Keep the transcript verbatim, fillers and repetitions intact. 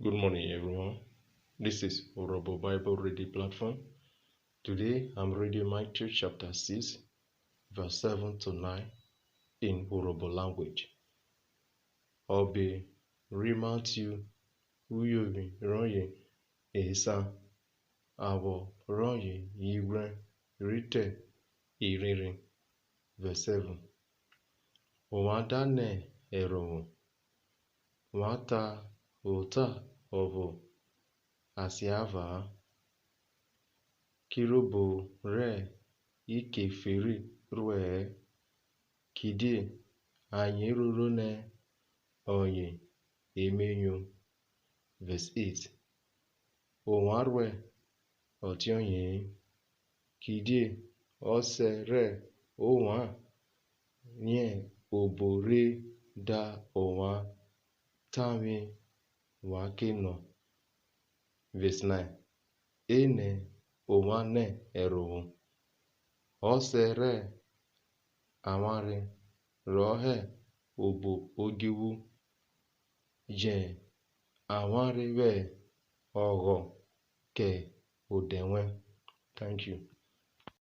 Good morning, everyone. This is Urhobo Bible Reading Platform. Today, I'm reading Matthew chapter six, verse seven to nine in Urhobo language. Ọbe ri Matthew, uyovwi rọye esan, awọ rọye ighwrẹn rhi te irhirin. Verse seven. Ovwan da nẹ ẹrhovwo, wa ta ota ọvo asiava-a, kirobo rẹ ikeferi ruẹ-ẹ, kidie ayen roro nẹ ọye e me nyo. Verse eight. Ovwan ruẹ ọtiọye-en, kidie Ọsẹ rẹ ovwan riẹn obo re da ovwan tavwe wa ke nọ. Verse nine. E nẹ ovwan nẹ ẹrhovwo, Ọsẹ rẹ avwanre rọ hẹ obo odjuvwu, jẹn avwanre vwẹ ọghọ kẹ odẹ wẹn. Thank you.